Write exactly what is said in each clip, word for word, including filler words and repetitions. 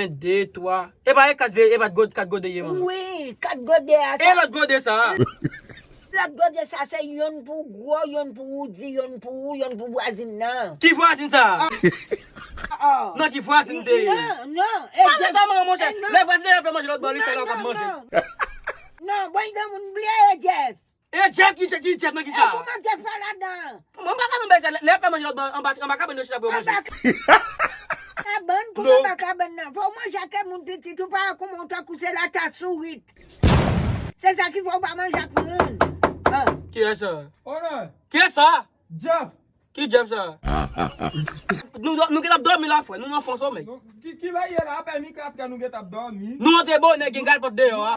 De, twa. E pa e kat ve, e pa kat gode ye, manman. Wi, kat gode a. E sa, lòt gode sa a? Lòt gode sa, se yonn pou gwo, yonn pou woudi, yonn pou ou, yonn pou vwazin nan. Ki vwazin sa a? Ah, ah. Non, ki vwazin te ye? Non, non. E pale sa, manman, monchè. Lè vwazin nan fè manje lòt bò, li sèl la k ap manje. Non, non, non. Non, bon, granmoun bliye e Jeff. E Jeff ki, ki Jeff nan ki sa? E kòman Jeff fè ladan? Mwen pa ka nan bagay sa, lè, lè fè manje lòt bò, anba, anba kabann yo chita pou yo manje. Anba kabann, pou anba kabann nan. Fò w manje ak moun pitit, ou pa wè kòman w tankou se lata sourit. Se sa ki fè w pa manje ak moun. Ah. Kiyès sa? Honor. Kiyès sa? Jeff. Ki Jeff sa? Nou, nou, nou gen ap dòmi la, frè. Nou nan fon somèy. Ki, ki lè ye la? Apèn ni katrè nou gen t ap dòmi. Nou antre bonè, gen galpòt deyò a.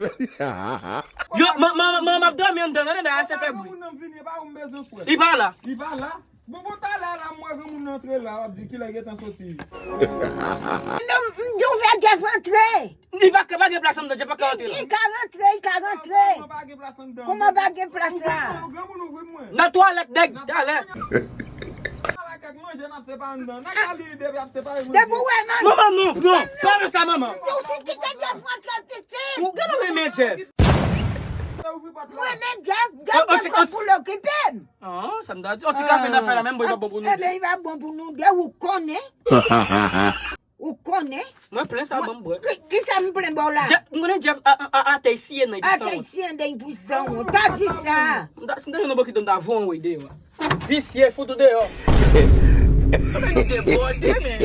Yo, man, man, man, m ap dòmi anndan, nan, nan, nan, ase fè bri. Moun nan vini, e pa ou m bezwen, frè. Li pa la. Li pa la. Bon, bon, talè la, m wè granmoun nan antre la, w ap di ki lè gentan soti. Non, m di w fè Jeff antre. Li pa ka, pa gen plas anndan, Jeff pa ka antre la. Li ka rantre, li ka rantre. Kòman pa gen plas anndan? Kòman pa gen plas la? Granmoun ouvri mwen. Nan twalèt, nèg, talè. Ala kèk manje n ap separe anndan. Nan ka li depi ap separe manje. Depi w wè manje. Manman, non, non. Pa fè sa, manman. Ou si kite Jeff rantre pitit. Ou gade w renmen Jeff. Mwen renmen Jeff, Jeff gen kòb pou l okipe m. Ah, sa m ta di. On ti kafe n ap fè la menm, bon, li pa bon pou nou de. Ebyen, li pa bon pou nou de, ou konnen. Ou konnen? Mwen plen sa, ban m bwè. Ki, ki sa m plen ba w la? Jeff, m konnen Jeff a, a, a, atè siye nan, epi san wont. Atè siye nan, epi san wont. Pa di sa. M ta, si m ta jwenn yon bokit, m ta voye w deyò. Visye, fout ou deyò. Mwen nou debòde, men.